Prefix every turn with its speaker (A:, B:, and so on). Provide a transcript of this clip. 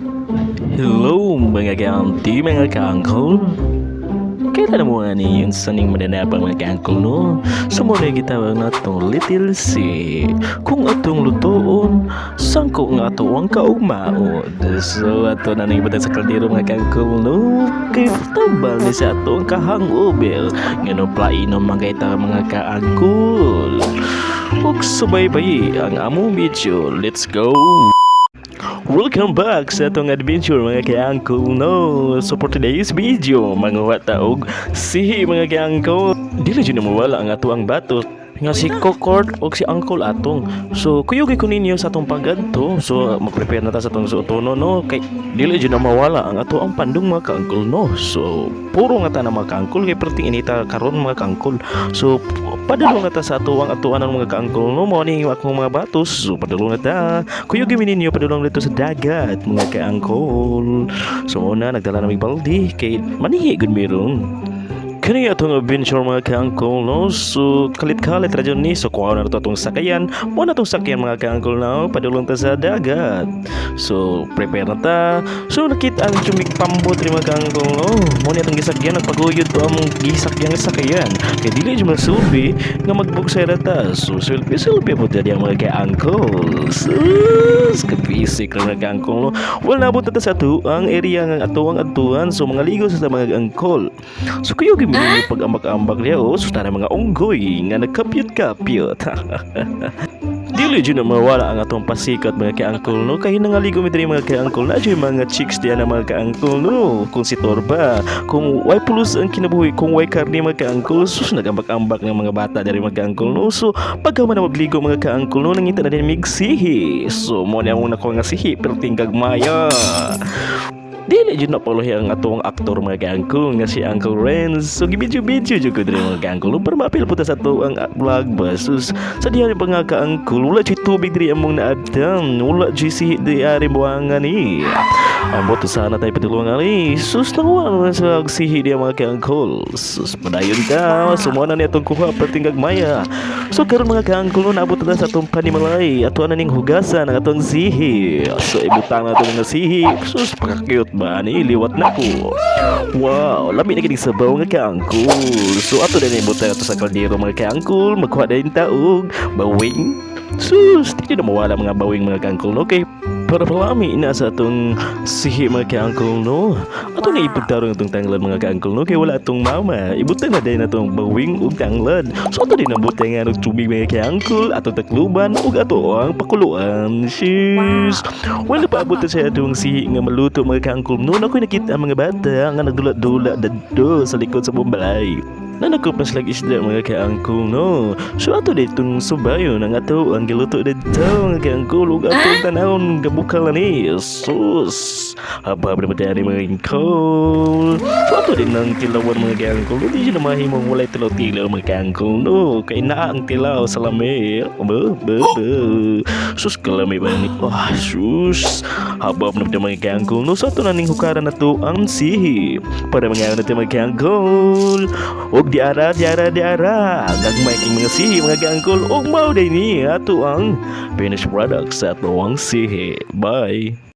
A: Hello, mga ka-auntie, mga ka-uncle. Kailan mo nga ni yun sa ning madanapang, mga ka-uncle, no? So mao na gitawag na itong little sihi. Kung atong lutoon, sangko nga ato ang kaugmaon. So ato na ning ibutang sa kaldero, mga ka-uncle, no? Kay tambal ni sa ato ang kahangover. Ngano plaino mga ita, mga ka-uncle. Ug subaybay ang among video. Let's go! Welcome back sa atong adventure, mga ka-uncle, no? So for today's video, manguha ta og sihi, mga ka-uncle. Dili jud mawala ang ato ang bato nga si Kokort o si Uncle Atong. So kuyugi ko ninyo sa atong paggadto. So mag-prepare na ta sa atong suotono, no, kay dili jud na mawala ang ato ang pandong, mga ka-uncle, no. So puro nga ta na, mga ka-uncle, kay perting inita karon, mga ka-uncle. So padulong na ta sa ato ang atuan ng mga ka-uncle, no. Mao ni akong mga batos. So padulong na ta. Kuyugi mi ninyo padulong dito sa dagat, mga ka-uncle. So una nagdala na mig balde kay manihi gud meron. Kani atong adventure, mga ka-uncle, no? So kalit-kalit ra jud ni. So kuha na to atong sakayan. Mo na atong sakyan, mga ka-uncle, no? Padulong ta sa dagat. So prepare na ta. So nakita ang chumig pambot ri, mga ka-uncle, no? Mo ni atong gisakyan, nagpaguyod to among gisakyan nga sakayan. Kay dili jud masulbi nga magbugsay ra ta. So sulbi sulbi po diri ang mga ka-uncle. Sus, kabisik ra, mga ka-uncle, no? Well, nabot na ta sa ato ang area nga ato ang adtuan. So mga ligo sa mga uncle. So kuyo gyud mi pag-ambak-ambak niya, oh. So tara mga unggoy nga nagkapyot-kapyot. Dili jud na mawala ang atong pasikat, mga ka-uncle, no, kay nangaligo mi diri, mga ka-uncle, na jud mga chicks diyan na, mga ka-uncle, no. Kung si Torba, kung way pulos ang kinabuhi, kung way karne, mga ka-uncle. Sus, nagambak-ambak ng mga bata diri, mga ka-uncle, no. So pagka man na magligo, mga ka-uncle, no, nangita na din mig sihi. So mo ni among nakuha nga sihi, perting gagmaya. Dili jud na paluhi ang atong aktor, mga ka-uncle, nga si Uncle Renz. So gibidyo-bidyo jud ko diri, mga ka-uncle, no, para maapil po ta sa ato ang vlog ba. Sus, sa diha pa nga, ka-uncle, wala jud tubig diri among naabtan. Wala jud sihi di ari buangan ni. Ambot sana tayo padulong ali. Sus, nakuha naman sa sihi diya, mga ka-uncle. Sus, padayon ta. Sumuha na ni atong kuha perting gagmaya. So karon, mga ka-uncle, no, naabot na sa atong panimalay. Ato na ning hugasan ang atong sihi. So ibutang na atong mga sihi. Sus, pagka-cute ba ni, liwat na ko. Wow, lami na kining sabaw nga ka-uncle. So ato na ibutang ato sa kaldero, mga ka-uncle. Magkuha din ta og bawing. Sus, di na mawala mga bawing, mga ka-uncle, no? Kay para palami na sa atong sihi, mga ka-uncle, no? Ato na ipagtarong atong tanglad, mga ka-uncle, no? Kay wala atong mama. Ibutang na din atong bawing ug tanglad. So ato din ang butang nga og tubig, mga ka-uncle. Atong takluban ug ato ang pakuluan. Sus. Wala pa abot na sa atong sihi nga maluto, mga ka-uncle, no? Nakoy nakita ang mga bata nga nagdula-dula dadto sa likod sa balay. Nanakop na silang isda, mga ka-uncle, no? So ato ditong subayon ang ato ang giluto dito, mga ka-uncle, ug atong tanawon gabukal na ni. Sus! Haba ba naman mga uncle? So ato din ang tilawan, mga ka-uncle. Hindi siya na mahimong walay tilaw-tilaw, mga ka-uncle, no? Kay naa ang tilaw sa lami. Ba, ba, ba. Sus, kalami ba ni? Ah, sus! Haba na mga ka-uncle, no? So ato na ning hukaran na to ang sihi. Para mga natin, mga ka-uncle. Og di ara, di ara, di ara. Gagmay king mga sihi, mga ka-uncle. Og mao day ni ato ang finished product sa ato ang sihi. Bye!